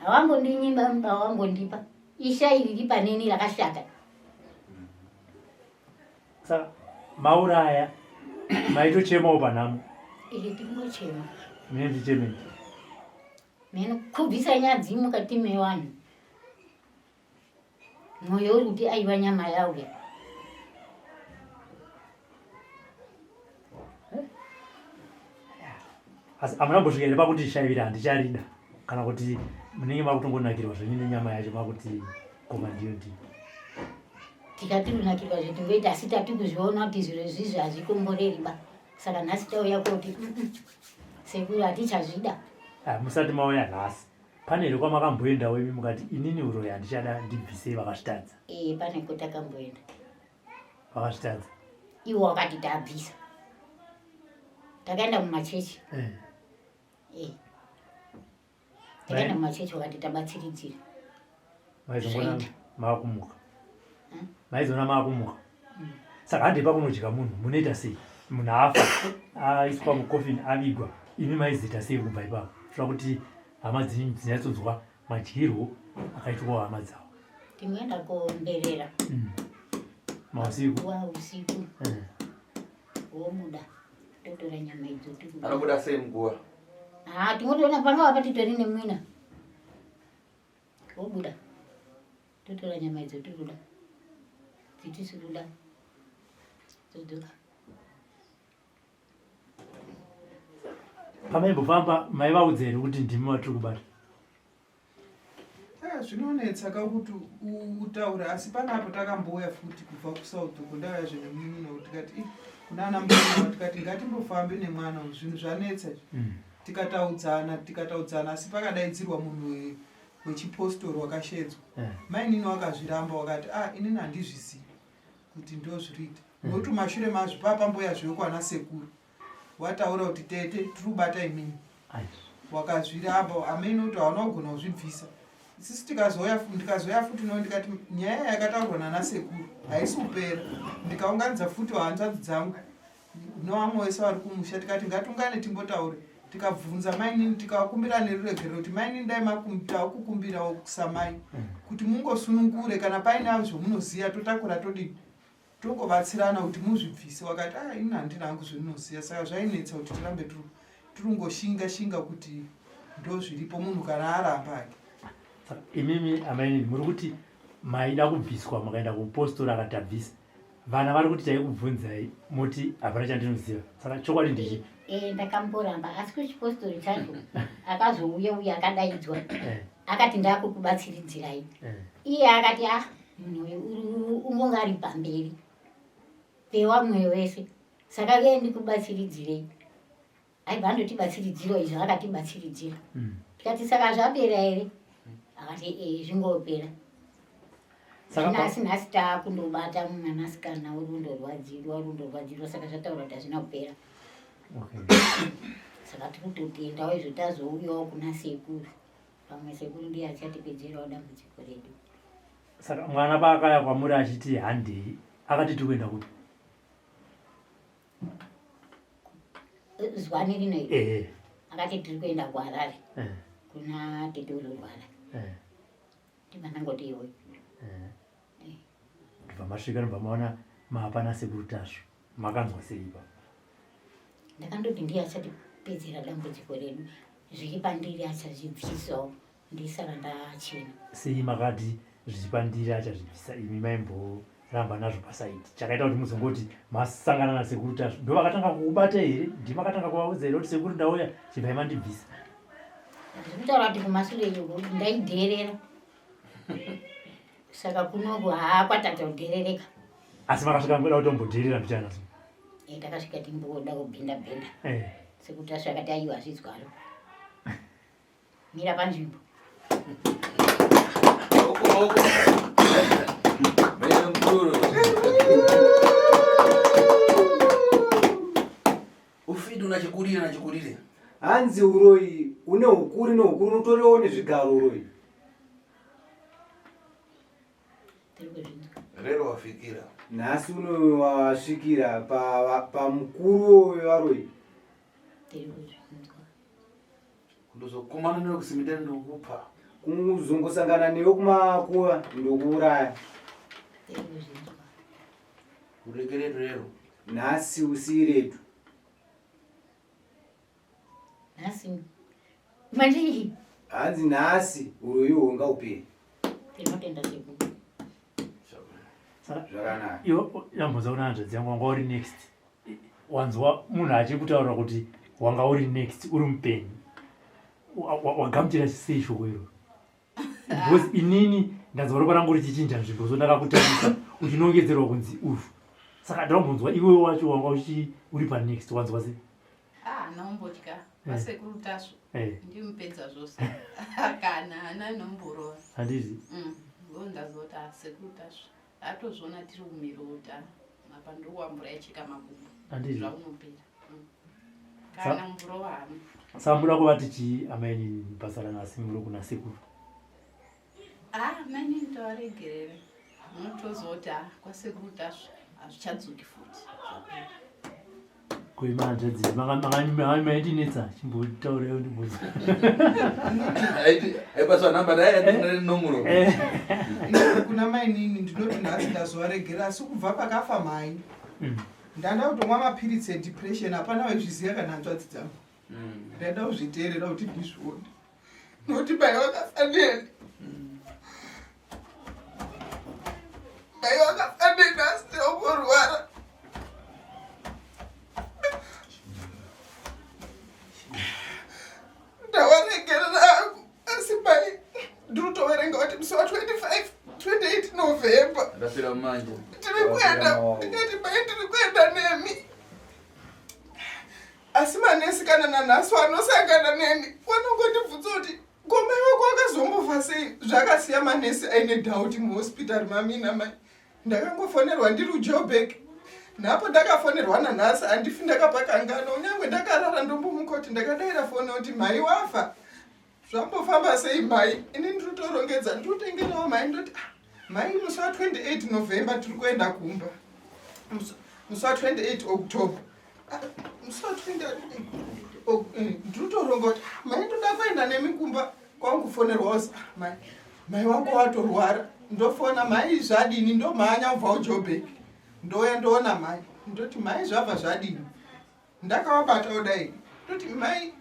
Hawambondinyima hawambondipa. Ishairi riri paneni rakashata. Saka mauraya maitochemawo panhamo? Ehe, tingochema. Mune ndichemei? Mheno kubvisa nyadzi mukati mevanhu. Mwoyo uri kuti aiwa nyama yauya. Asi hamuna kumbosvika here pakuti shaivira handicharida kana kuti munenge makutongonakirwa zvenyu nenyama yacho makuti koma ndiyo ndiyo? Tikati kunakirwa zvetingoita asi tati kuzviona kuti zviro izvizvi hazvikomboreri ba. Saka nhasi tauya koti sekuru hatichazvida. Ah, musati mauya nhasi pane here kwamakamboendawo imi mukati inini uroyi handichada ndibvisei vakazvitadza? Eh, pane kwetakamboenda. Vakazvitadza? Iwo wakati tabvisa. Takaenda mumachechi. Eh. Eh. Takaenda mumachechi wakati tabatsiridzira. Maizongoona makumuka. Maizoona makumuka. Saka handei pakunodya munhu munoita sei? Munhu afa aiswa mukofini avigwa imi maizoita sei kubva ipapo? Zva kuti hama dzenyu dzinyatsonzwa madyirwo akaitwa hama dzavo. Tinoenda kuomberera. Mausiku. Wa usiku. Womuda. Totora nyama idzo tiri. Anobuda sei muguva? Ah, tinotoona panga apa titori nemwina. Wobuda. Totora nyama idzo tiri kuda. Dzitisi kuda. Todzoka. Pamaimbofamba maivaudza here kuti ndimi vatiri kubata? Ah, zvinonetsa ka kuti utaure asi panapo takambouya futi kubva kusouth uko ndauya zve nemunin'ina tikati ih kuna ana mbuya tikati ngatimbofambe nemwana uyu zvinhu zvanetsa izvi mm. tikataudzana tikataudzana asi pakadaidzirwa munhu wechipostori wakashedzwa yeah. Mainini wakazviramba wakati ah inini handizvizivi kuti ndo zviriita mm. Nokuti mashure mazvo papamboya zviyo kwana sekuru wataura kuti tete tiri kubata imini wakazviramba amene kuti hauna kugona kuzvibvisa isisi tikazouya ndikazouya futi no ndikati nyaya yakataurwa nana sekuru haisi kupera ndikaunganidza futi hanzvadzi dzangu nevamwe vese vari kumusha tikati ngatiungane timbotaure tikabvunza mainini tikakumbira neruregerero kuti mainini dai takukumbirawo samai kuti mungosunungure kana paine zvomunoziva totakura todini tongobatsirana kuti muzvibvise wakati ah ini handina hangu zvendinoziva saka zvainetsa kuti tirambe tirungoshinga shinga kuti ndozviripo munhu kana aramba ake. Imimi amainini muri kuti maida kubviswa makaenda kupostori akati abvisa vana vari kuti taikubvunzai moti hapana chandinoziva saka chokwadi ndichipi? Eh, ndakamboramba asi kuchipostori chacho akazouya uye akadaidzwa eh. Akati ndakukubatsiridzirai eh. Iye akati ah munhu uyu ungonge ari pamberi pewamwe wese saka uye ndikubatsiridzirei aibva andotibatsiridzira izvo akatibatsiridzira mm. Tikati saka zvapera here akati e zvingopera. Nhasi nhasi taakundobata mwanasikana uri kundorwadzirwa uri kundorwadzirwa saka zvataura kuti hazvina kupera. Saka tiri kutotendawo izvo tazouyawo kuna sekuru. Pamwe sekuru ndiye achatipedzerawo dambudziko redu. Saka mwana paakaya kwamuri achiti handei akati tiri kuenda kupi? Zwani rino iri. Akati tiri kuenda kuHarare. Kuna tete uri kurwara. Ndibva ndangoti iwe. Ndibva masvika ndibva maona mapana sekuru Tasvu. Makanzwa sei ipapo? Ndakandoti ndiye achatipedzera dambudziko redu. Zviri pandiri achazvibvisawo ndisara ndachena. Sei makati zviri pandiri achazvibvisa imi maimboramba nazvo pasaidi? Chakaita kuti muzongoti masangana nasekuru Tasvu ndo vakatanga kukubata here? Ndimi makatanga kuvaudza here kuti sekuru ndauya chibvai mandibvisa? Ndiri kutaura kuti kumasure iyo ndaidherera. Saka kunoku haa kwatadza kudherereka. Asi makasvika muda kutombodherera mbichana so? Eh, takasvika timboda kubhenda bhenda. Eh. Sekuti tasvika akati aiwa hazvizwaro. Mira panzvimbo. Oko oko. Mene mkuru. Ufidi unachikurira nachikurire. Hanzi uroyi une hukuri nehukuri unotoriwo nezvigaro uroyi. Rero wafikira. Nhasi uno wasvikira pamukuru wevaroyi. Kundozokumana newe kusimitari ndokupa. Kuzongosangana newe kumakuva ndokuuraya. Urekeretu rero. Nhasi usiiretu. Nhasi mandii? Hanzi nhasi uroyi uhwo ngaupere. Tinotenda sekuru. Zvakanaka. Iwe yambonza kuna hanzvadzi yangu wanga uri next. Wanzwa munhu achikutaura kuti wanga uri next uri mupenyu. Wagamuchira sei shoko iro? Because inini ndanzwa ropa rangu richichinja nzvimbo so ndakakutarisa uchinongedzerwa kunzi ufu. Saka ndambonzwa iwe wacho wanga uchi uri pa next wanzwa sei? Ah, nombotya. Vasekuru Tasvu. Ndimupedza zvose. Kana ana nomborova. Handizi. Ngo ndazoti ah, sekuru Tasvu. Atozviona tiri kumirota. Apa ndokuwambura yacheka makumbo. Handizi. Zvaunopera. Kana mburova hama. Saka muda kuvati chii amainini basa ranhasi muri kuna sekuru? Ah, mainini tovaregerera. Unotozoti ah, kwasekuru Tasvu hazvichadzoki futi. Zvapera. Kuimanzvadzi maindinetsa chimbotaurayo ndimbozi. Aipaswa namba dai nomuro. Kuna mainini ndinoti nhasi ndazovaregera asi kubva pakafa mai. Ndanda kutomwa mapiritsi edepression hapana waizviziva kana hanzvadzi dzangu. Ndaida kuzviteerera kuti ndizvione. Nokuti mai vakafa neni. Mai vakafa neni asi ndinokurwara. Ndavaregerera hangu asi mai ndiri kutoverenga kuti musi wa 25 28 November. Ndapera manje. Ndiri kuenda ndikati mai ndiri kuenda nemi. Asi manesi kana nanhasi vanosangana neni vanongondibvunza kuti ko mai vako vakazombofa sei zvakasiya manesi aine doubt muhospital mamina mai. Ndakangofonerwa ndiri kuJoburg. Nhapo ndakafonerwa nanhasi handifi ndakapakanganwa unyangwe ndakarara ndombomuka kuti ndakadaira foni kuti mhai wafa. Zvambofamba sei mhai? Ini ndiri kutorongedza ndiri kutengerawo mhai ndoti ah, mhai musi wa 28 November tiri kuenda kumba. Musi wa 28 October. Ah, musi wa 28 ndiri kutoronga kuti ah, mhai ndoda kuenda nemi kumba kwangufonerwa ozi ah, mhai mai wako watorwara. Ndofona mhai zvadini ndomhanya kubva kuJoburg. Ndouya ndoona mhai ndoti mhai zvabva zvadini. Ndakavabata kudai ndoti mai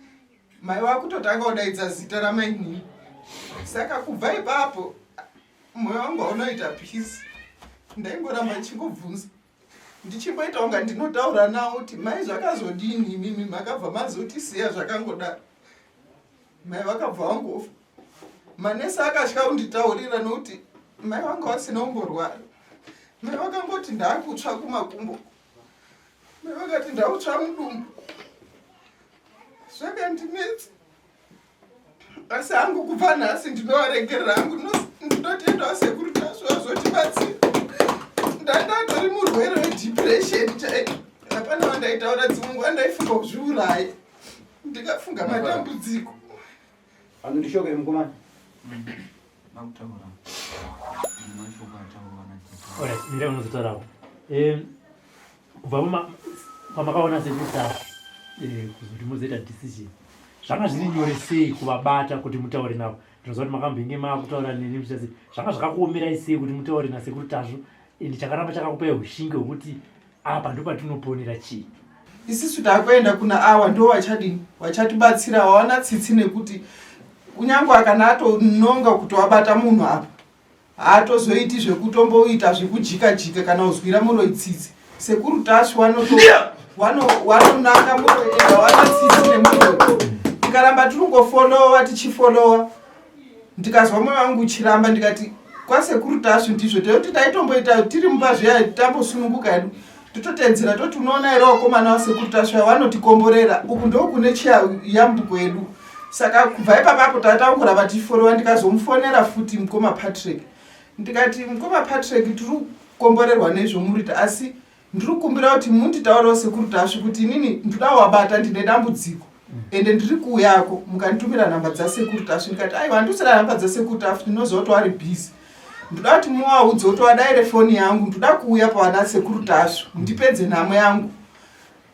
mai wakutotanga kudaidza zita ramainini. Saka kubva ipapo moyo wangu haunoita peace. Ndaingoramba ndichingobvunza ndichimboita kunga ndinotaura nawo kuti mai zvakazodini imimi makabva mazotisiya zvakangodaro. Mai vakabva vangofa. Manesi akatya kunditaurira nokuti mai vanga vasina kumborwara. Mai vakangoti ndakutsva kumakumbo. Mai vakati ndakutsva mudumbu. Zvakandinetsa. Asi hangu kubva nhasi ndinovaregerera hangu ndinotendawo sekuru Tasvu vazotibatsira. ndaifunga kuzviuraya ndikafunga matambudziko. Anondishokere mukomana. Makutaura mashoko ataurwa natete. Alright, mira unozotaurawo. Kubva pamakaona sekutaura kuzoti muzoita decision zvanga zviri nyore sei kuvabata kuti mutaure navo? Ndinoziva kuti makambenge makutaura neni muchiita sei, zvanga zvakakuomerai sei kuti mutaure nasekuru Tasvu, and chakaramba chakakupai ushingi hwekuti apa ndopatinoponera chii? Isisu takuenda kuna awa ndo vachadini vachatibatsira, wawana tsitsi nekuti kunyange akana atononga kuti wabata munhu apa haatozoiti zvekutomboita zvekujika jika kana kuzwira muroyi tsitsi. Sekuru Tasvu wanonanga muroyi ega, wana tsitsi nemuroyi. Tikaramba tirungofolowa tichifolowa, ndikazwa moyo wangu uchiramba, ndikati kwasekuru Tasvu ndizvo tekuti taitomboita tiri mumba zviya tambosununguka hedu, tototedzera toti unoona here wakomana wasekuru Tasvu aya wanotikomborera, uku ndokune chiyambuko yedu. Saka kubva ipapapo tatangoramba tichifolowa. Ndikazomufonera futi mukoma Patrick, ndikati mukoma Patrick, tiri kukomborerwa nezvomurita, asi ndiri kukumbira kuti munditaurirewo sekuru Tasvu kuti inini ndoda wabata, ndine dambudziko ende ndiri kuuyako, mukanditumira nhamba dzasekuru Tasvu. Ndikati aiwa, handisira nhamba dzasekuru Tasvu, ndinoziva kuti wari busy, ndoda kuti muwaudze kuti wadaire foni yangu, ndoda kuuya pavana sekuru Tasvu ndipedze nhamo yangu,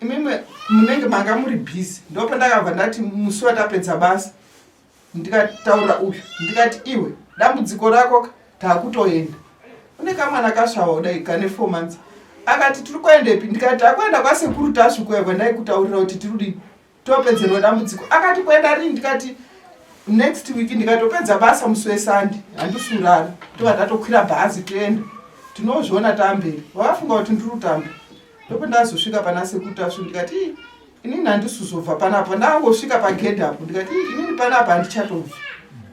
imimi munenge manga muri busy. Ndopandakabva ndati musi watapedza basa ndikataura uyu, ndikati iwe dambudziko rako takutoenda, une kamwana kasvava kudai kane 4 months. Akati tiri kuendepi? Ndikati takuenda kwasekuru Tasvu kuya kwandaikutaurira kuti tiri kudini topedzerwa dambudziko. Akati kuenda rini? Ndikati next week, ndikatopedza basa musi wesande handisurara, tova tatokwira bhazi toenda, tinozviona tamberi. Wakafunga kuti ndiri kutamba. Ndopandazosvika pana sekuru Tasvu, ndikati ii inini handisuzobva panapa. Ndangosvika pagedhi apo, ndikati ii inini panapa handichatobvi,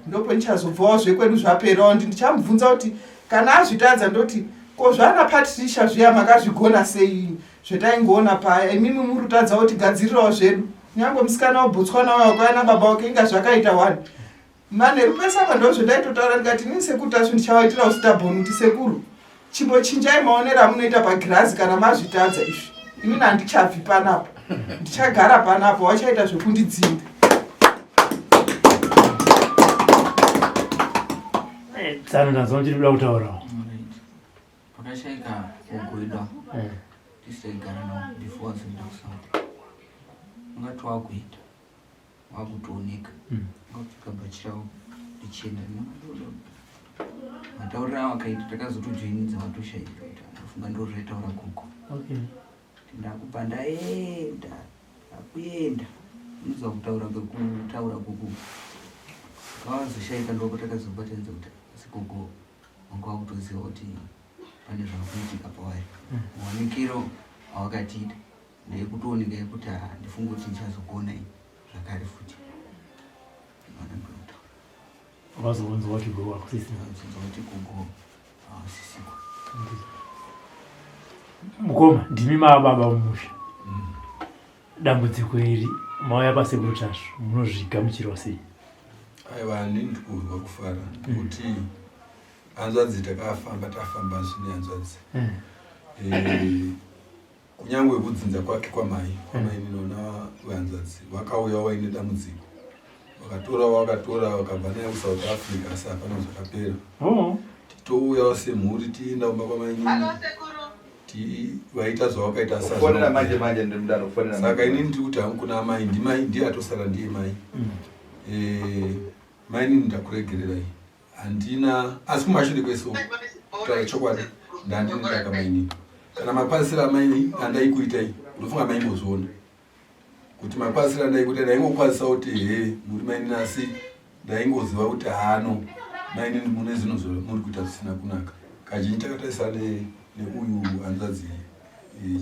ndopo ndichazobvawo zvekwedu zvaperawo. Ndichamubvunza kuti kana azvitadza, ndoti ko zvana Patricia zviya makazvigona sei zvetaingoona paya, imimi muri kutadza kuti gadzirirawo zvedu, nyange musikana waBotswana uya wakauya nababa wake inga zvakaita wani manheru pese apa. Ndozvendaitotaura, ndikati inini sekuru Tasvu ndichavaitira ustabhoni kuti sekuru chimbochinjai maonero amunoita pagirazi kana mazvitadza izvi, inini handichabvi panapa, ndichagara panapa, wachaita zvekundidzinga. Tsano, ndanzwa muchiri kuda kutaurawo. Pakashaika gogo wedu ava, tisu taigara navo before vazoenda kuSouth. Ungati wakuenda wakutooneka, ungapfeka bhachi ravo richena. Matauriro avo akaita takazotojoinidza watoshaika kuti anofunga ndo zvaitaura gogo. Ndakubva ndaenda, ndakuenda unoziva kutaura kwekutaura gogo kawazoshaika, ndoko takazobatanidza kuti asi gogo wanga wakutoziva kuti pane zvakuitika pavari. Maonekero awakatiita ndeyekutooneka yekuti handifungi kuti ndichazogona ini zvakare futi. Wakazonzwa kuti gogo hakusisina? Wakazonzwa kuti gogo havasisiko. Mukoma, ndimi mava baba mumusha, dambudziko iri mauya pasekuru Tasvu, munozvigamuchirawo sei? Aiwa, handini ndikurwa kufara nekuti hanzvadzi takafamba tafamba zvine hanzvadzi, kunyange kudzinza kwake kwamai kwamai ninoona vehanzvadzi vakauya vaine dambudziko, vakatora vakatora vakabva naye kuSouth Africa, asi hapana zvakapera. Titouyawo semhuri tienda kumba kwamainini vaita zvavakaita. Kufonera manje manje ndiri mudaro kufonera. Saka inini ndiri kuti hangu kuna amai, ndimai ndiye atosara ndiye mai. Mainini ndakuregererai, handina, asi kumashure kwese kutaura chokwadi ndandini ndaka mainini kana makwazisiro amai andaikuitai, ndofunga maimbozviona kuti makwazisiro andaikuita ndaingokwazisa kuti he muri mainini, asi ndaingoziva kuti haano mainini mune zvinhu zvamuri kuita zvisina kunaka. Kazhinji takatarisa neuyu hanzvadzi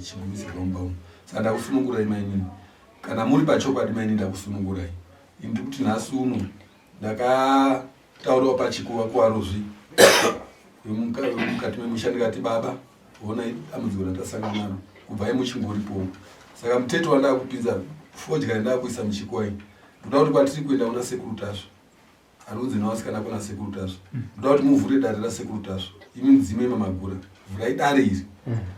chigumisirwa mumba umu. Saka ndakusunungurai mainini, kana muri pachokwadi mainini ndakusunungurai. Ini ndiri kuti nhasi uno ndakataurawo pachikuva kuvarozvi vemukati memusha, ndikati baba honai dambudziko ratasangana naro, kubvai muchingoripowo. Saka muteto wandakupinza fodya yandakuisa muchikuva iyi, ndoda kuti kwatiri kuenda kuna sekuru Tasvu, arikunzi nevasikana kuna sekuru Tasvu, ndoda kuti muvhure dare rasekuru Tasvu, imi mudzime mamagura, vhurai dare iri.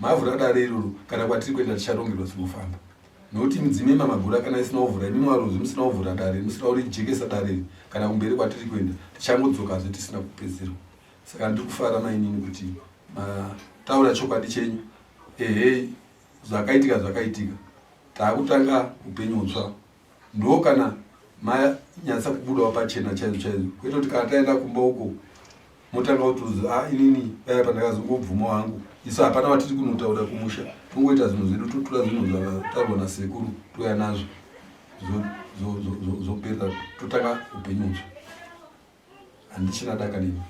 Mavhura dare iroro, kana kwatiri kuenda ticharongerwa zvinofamba. Nokuti midzimu yemamagura kana isina kuvhura imi mwaruzi musina kuvhura dare musina kurijekesa dare kana kumberi kwatiri kuenda tichangodzokazve tisina kupedzerwa. Saka ndiri kufara mainini kuti mataura chokwadi chenyu. Ehe zvakaitika zvakaitika. Taakutanga upenyu hutsva. Ndo kana manyatsa kubudawo pachena chaizvo chaizvo kwete kuti kana taenda kumba uko motanga kutozi a ah, inini paya pandakazongobvuma wangu isu hapana watiri kunotaura kumusha tongoita zvinhu zvedu totora zvinhu zvakatarwa nasekuru touya nazvo zvoperera totanga upenyu hutsva handichina daka nini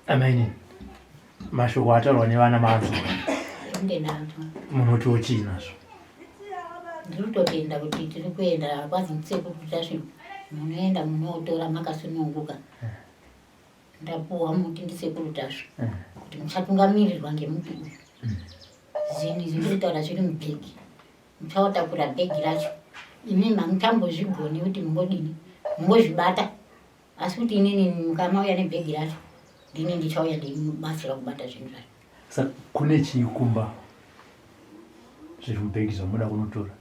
amainini mashoko ataurwa nevana manzwa munotiwo chii nazvo ndiri kutotenda kuti tiri kuenda kwazi ndisekuru tasvi munoenda munotora makasununguka eh. Ndapuwa muti ndisekuru Tasvu eh. kuti muchatungamirirwa ngemuti uyu. Mm. Zvinhu izvi ndiri kutaura zviri mubhegi. Muchaotakura bhegi racho. Imi mamutambozvigoni kuti mungodini mungozvibata asi kuti inini mukamauya nebhegi racho ndini ndichauya ndeimubatsira kubata zvinhu zvacho. Saka kune chii kumba zviri mubhegi zvamuda kunotora?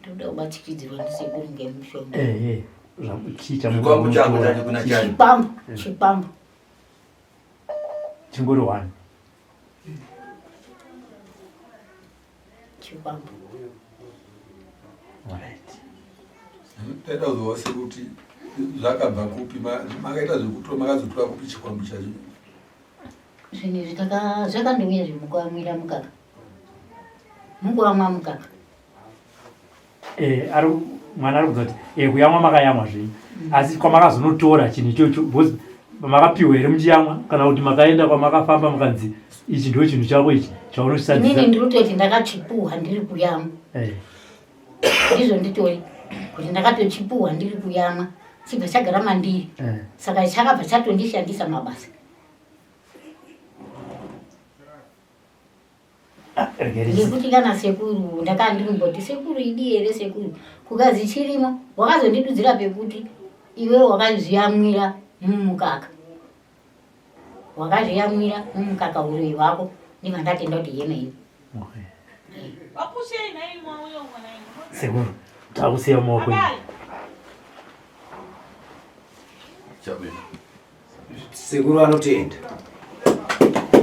Ndoda kubatsikidzirwa ndisekuru ngemushonga. Ehe, chicha Chikwambo chako chacho kuna chani. Chikwambo, chikwambo. Chingori one. Chikwambo. Alright. Taida kuzowa sekuti zvakabva kupi makaita zvekutora makazotora kupi chikwambo chacho? Zvinhu izvi zvakandouya zvemukwamwira mukaka. Mukwamwa mukaka. Eh, ari mwana ari kuti eh, kuyamwa makayamwa zvenyu mm. asi kwamakazonotora chinhu ichocho because makapiwa here muchiyamwa kana kuti makaenda kwamakafamba mukanzi ichi ndo chinhu chako ichi chaunoshandisa inini ndiri kutoti ndakachipuhwa ndiri kuyamwa eh. ndizvo nditori kuti ndakatochipuhwa ndiri kuyamwa chibva chagara mandiri eh. saka chakabva chatondishandisa mabasa Nekuti kana sekuru ndakanga ndirimboti sekuru idi here sekuru kukazi chirimo wakazondidudzira pekuti iwe wakazviyamwira mumukaka wakazviyamwira mumukaka uroyi hwako ndibva ndatenda kuti yemene sekuru takusiya mumaoko enyu Sekuru vanotenda.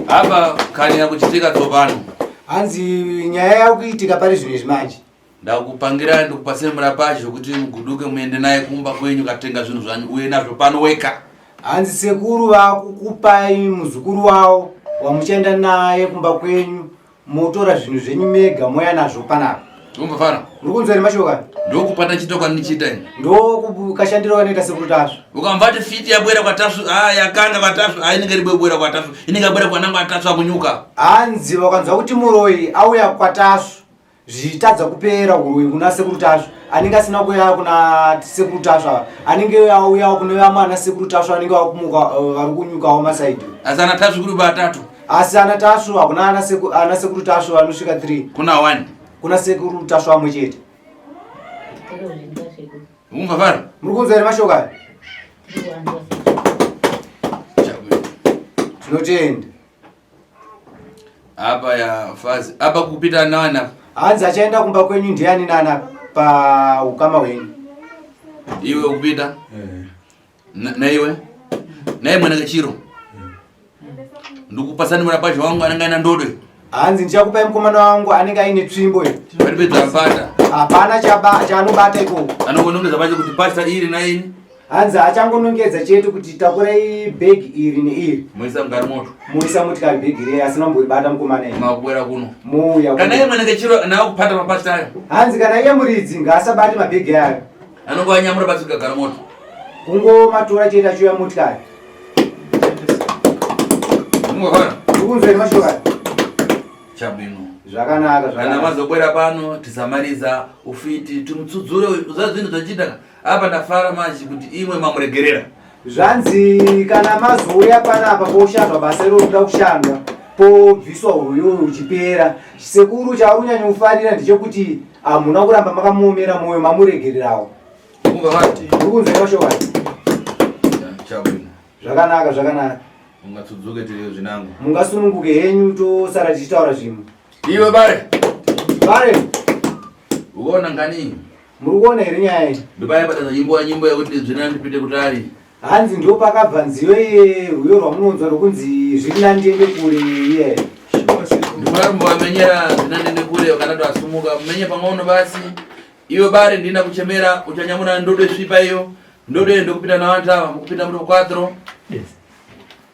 Apa kani yakuchitika tsopano. Hanzi nyaya yakuitika pari zvino izvi manje. Ndakupangira ndikupasire murapaji kuti muguduke muende naye kumba kwenyu katenga zvinhu zvanyu uye nazvo pano weka. Hanzi sekuru vakukupai muzukuru wavo wamuchaenda naye kumba kwenyu motora zvinhu zvenyu mega moya nazvo panapa umbofana uri kunzwa here mashoko aya ndokupata chito kwandinichiita ini ndokukashandiro kanoita sekuru tasvu ukamva ti fiti yabwera kwatasvu a ah, yakanga kwatasvu a ah, inenge ribwebwera kwatasvu inenge yabwera kwanangu atasvu akunyuka hanzi vakanzwa kuti muroyi auya kwatasvu zvichitadza kupera huroyi kuna sekuru tasvu anenge asina kuya kuna sekuru tasvu ava anenge auyawo kune vamwe ana sekuru tasvu anenge vakumuka eh, vari kunyukawo masaidi asi ana tasvu kuri vatatu asi ana tasvu hakuna ana sekuru tasvu vanosvika 3 kuna 1 kuna sekuru tasvu amwe chete muri kunzwa here mashoko aya tinotenda apa ya fazi apa kupita nana hanzi achaenda kumba kwenyu ndiani nana paukama hwenyu iwe kupita eh. Naiwe naye mwana kachiro ndikupasani mwana pazho wangu anenge aina ndodo hanzi ndichakupai mukomana wangu anenge aine tsvimbo iyo paripedza apata hapana chaanobata ikoko anongonongedza pacho kuti pasta iri naini hanzi achangonongedza chete kuti takurai bhegi iri neiri moisa mugari moto moisa motikari bhegi rei asina kumboribata mukomana iyi makuwera kuno mouya kana iye mwene kechiro nawo kupata mapasta ayo hanzi kana iye muridzi ngaasabate mabhegi ayo anongoanyamura basi kugara moto kungomatora chete achiuya motikari Ndikunzwa mashoko aya. Chabwino. Zvakanaka zvakanaka. Kana mazobwera pano tisamariza ufiti timutsudzure zva zvinhu zvachiita apa ndafara manje kuti imwe mamuregerera. Zvanzi kana mazouya panapa poshandwa basa iro rinoda kushandwa pobviswa uyu uchipera. Sekuru chauri kunyanya kufarira ndechekuti hamuna kuramba makamuomera mwoyo mamuregererawo. Ndikunzwa mashoko aya. Chabwino. Zvakanaka zvakanaka. Mungatsudzuke tiriyo zvinangu. Mungasununguke henyu tosara tichitaura zvimwe. Iwe bare. Bare. Ukaona ngani? Muri kuona here nyaya iyi? Ndopaya patazonyimbowa nyimbo yekuti zvina ndipinde kutari. Hanzi ndo pakabva nziyo iye rwiyo rwamunonzwa rwokunzi zviri nani ndiende kure iye. Ndikuramba wamenyera zvina ndiende kure kana twasumuka menye pang'ono basi. Iwe bare ndina kuchemera uchanyamura ndodo svipa iyo. Ndodo ndokupinda navantu ava mukupinda muri kwatro. Yes.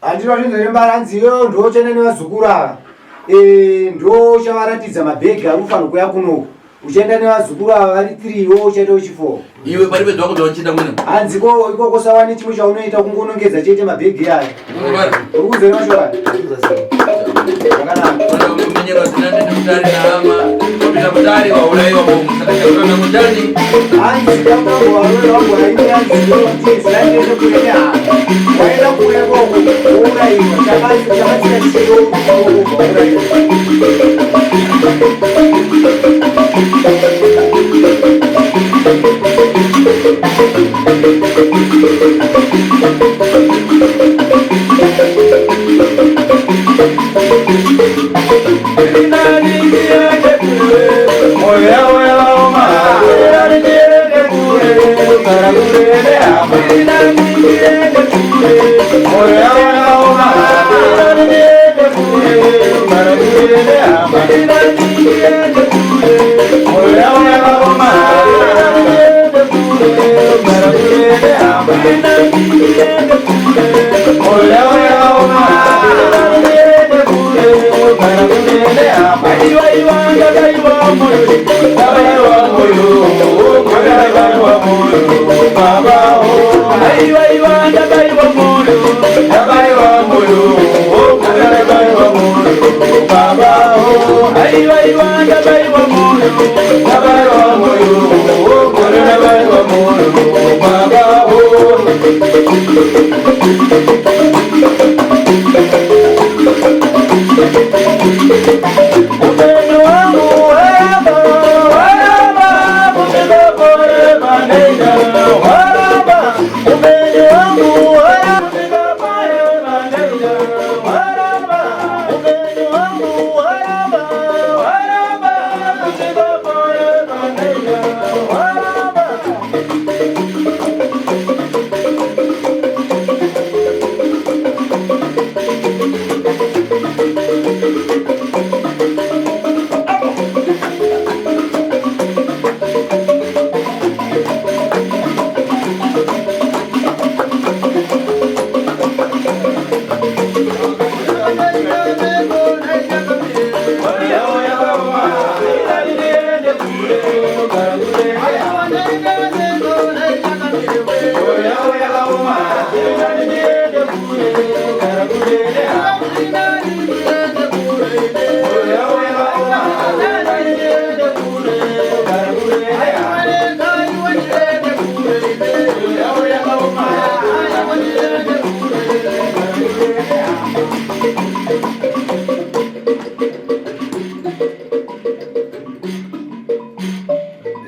Handiti vazvinzwa here mbara hanzi iyoyo ndochena nevazukuru ava. Eh ndochavaratidza mabhegi ari kufanira kuuya kunoku. Uchaenda nevazukuru ava vari 3 iwe uchaita uchi4. Iwe paribe zvako zvauchiita mwene. Hanzi ko ikoko sawani chimwe chaunoita kungonongedza chete mabhegi aya. Uri kunzwa here mashoko aya? Zvakanaka. Kumenyerwa zina ndine mutari nahama. Wapinda mutari wauraiwa bomu. Saka chakurana mutani. Hanzi kamambo varume vangu vaimira nziyo kuti zina ndiende kure nehama. Waenda kure ikoko wouraiwa. Chakabatsira chii wouraiwa.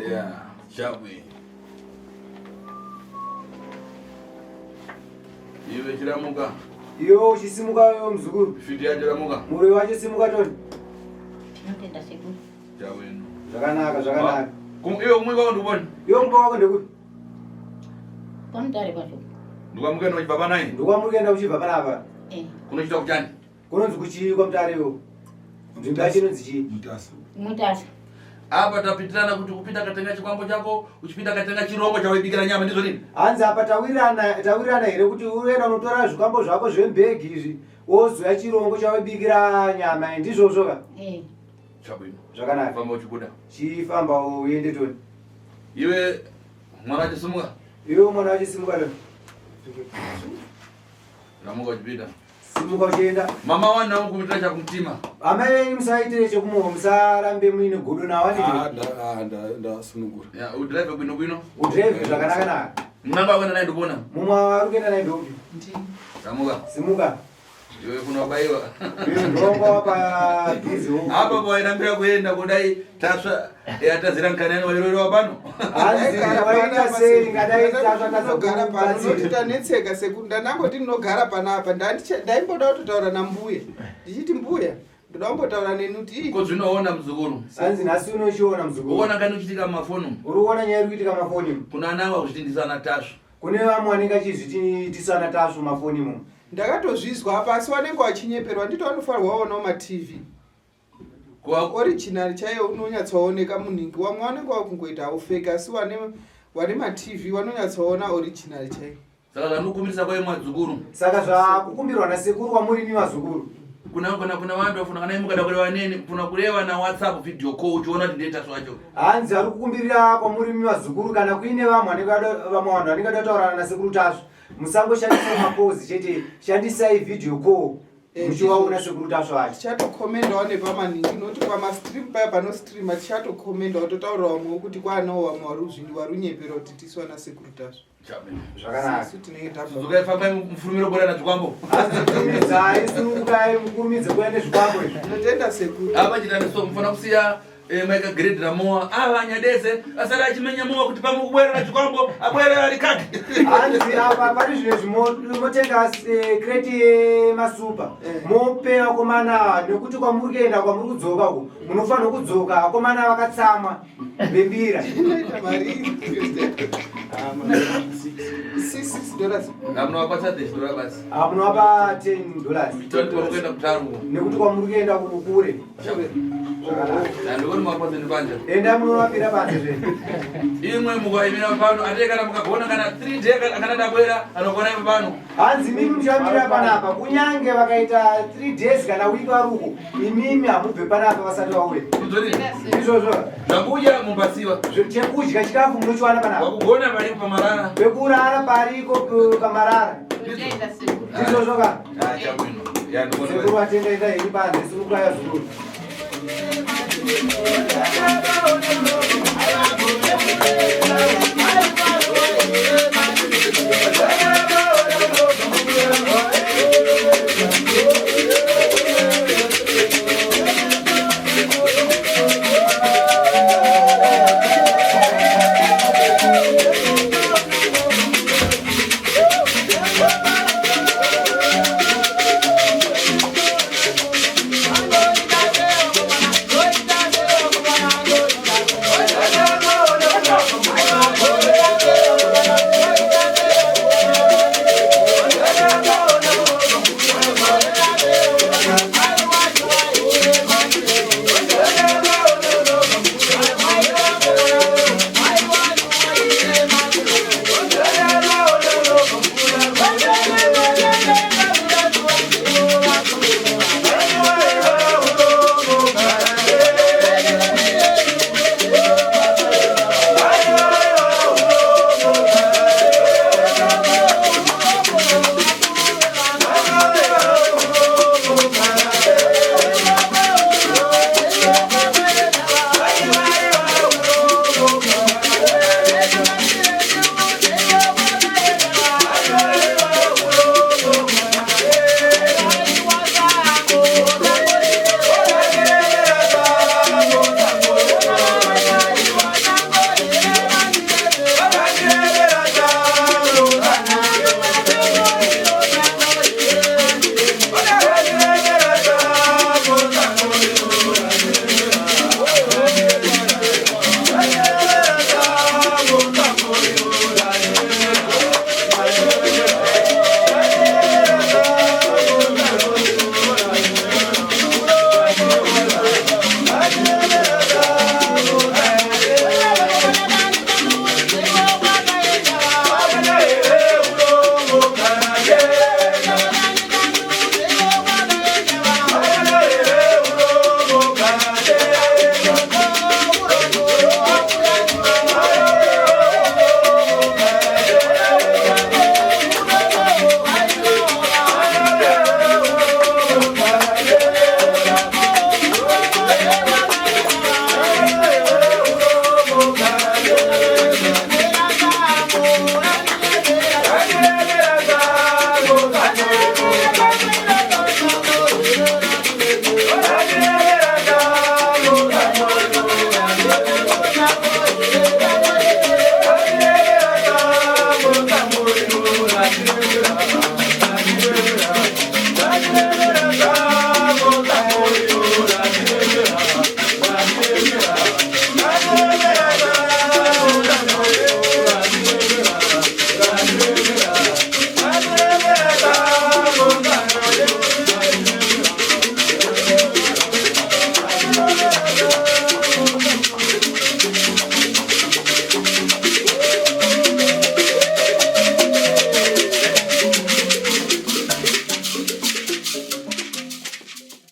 Yeah, chabwe. Iwe chiramuka. Iwe uchisimuka iwe muzukuru. Fiti yacho ramuka. Muroyi wacho simuka toni. Tinotenda sekuru. Chabwino. Zvakanaka zvakanaka. Iwe kumwe kwako ndikubona. Iwe kumba kwako ndekupi? Kwamutare kwacho. Ndikwamuka uchibva panai. Ndokwamuri kuenda uchibva panapa. Eh. Kunochita kuchani? Kunonzi kuchii kwamutare iwo? Nzvimbo yacho inonzi chii? Mutasa. Mutasa. Apa tapitirana kuti kupinda katenga chikwambo chako, uchipinda katenga chirongo chawaibikira nyama ndizvo nini? Hanzi apa tawirirana tawirirana here kuti uenda unotora zvikwambo zvako zvemubhegi izvi wozoya chirongo chawaibikira nyama ndizvozvo ka? Eh. Chabwino. Zvakanaka. Famba uchibuda. Chifamba uende toni. Iwe mwana wachisimuka. Iwe mwana wachisimuka toni. Ramuka uchipinda. Simuka uchienda. Mama wana ukumitira chakumutima. Amai venyu musaitire chekumuho musarambe muine godo nawo handiti? Ah, ndasunungura. Ya, udrive bwino bwino. Udrive zvakanaka naka. Munanga wakuenda naye ndikuona. Mumwe ari kuenda naye ndopi? Ramuka. Simuka. Iwe kunobaiwa. Iwe ndongo padhuze uko. Apa wairambira kuenda kudai tasva yatazira nkanani wairorewa pano. Hanzi waita sei ngadai tasva Ndinogara pano noti tazakubatsira. tanetseka sekuru ndanangoti ndinogara panapa ndaimboda kutotaura nambuya ndichiti mbuya. Ndoda kumbotaura neni kuti ii. Ko zvinoona muzukuru. Hanzi nhasi unochiona muzukuru. Uona kani uchitika mumafoni umu. Uri kuona nyaya iri kuitika mumafoni umu. Kuna ana ava kuzviti ndisu ana Tasvu. Kune vamwe vanenge achizviti tisu ana Tasvu mumafoni umu. Ndakatozvizwa apa asi wanenge wachinyeperwa ndito wanofanirwa waonawo matv. Original chaiyo unonyatsooneka munhingi wamwe wanenge wakungoita hawo fake asi wane wane matv wanonyatsoona original chaiyo. Saka zvandikukumbirisa kwai mwadzukuru. Saka zvakukumbirwa nasekuru kwamuri imi vazukuru. Kuna kuna kuna vantu vafuna kana imi mukada kureva neni kufuna kureva na WhatsApp video call uchiona kuti ndiye Tasvu wacho. Hanzi ari kukumbirira kwamuri imi vazukuru kana kuine vamwe vanenge vada vamwe vanhu vanenge vada kutaurana nasekuru Tasvu musangoshandisa macalls chete shandisai video call Eh, muchivaona sekuru Tasvu vacho. Tichatokomendawo nepamaningi nokuti pamastream paya panostreama tichatokomendawo totaurira vamwewo kuti kwaanawo vamwe varunyeperwa kuti tisu vana sekuru Tasvu. Zvakanaka. Isu tinenge tabva. Dzokai fambai mufurumire kubuda nazvikwambo. Kurumidzai, sunungukai mukurumidze kuuya nezvikwambo izvi. Tinotenda sekuru. Apa chitani so mufana kusiya eh, maika grade ramowa ava anyadese asara achimenya mowa kuti pamwe kubwera nachikwambo abwere ari kaki. Hanzi apa pari zvino izvi motenga eh, crate yemasupa Eh. mope vakomana nekuti kwamuri kuenda kwamuri kudzoka uko munofanirwa kudzoka vakomana vakatsamwa vembira Inoita mari. $6. Amunovapa chate dola basi. Amunovapa $10. Toti vari kuenda kutaru. Nekuti kwamuri kuenda kure. Ndikuti mapatse ndipanja. Enda munovapira panze zve. Imwe mukaimira pano ate kana mukagona kana 3 day kana ndabwera anogona ipo pano. Hanzi imimi muchamira panapa kunyange vakaita 3 days kana week vari uko imimi hamubve panapa vasati vauya. Izvozvo. Zvakudya mumbasiwa. Chekudya chikafu munochiwana panapa. Wakugona paripo pamarara. Pekurara pariko pamarara. Izvozvo ka. Ah, chabwino. Ya ndikuona. Sekuru vatenda enda henyu panze sunungukai vazukuru.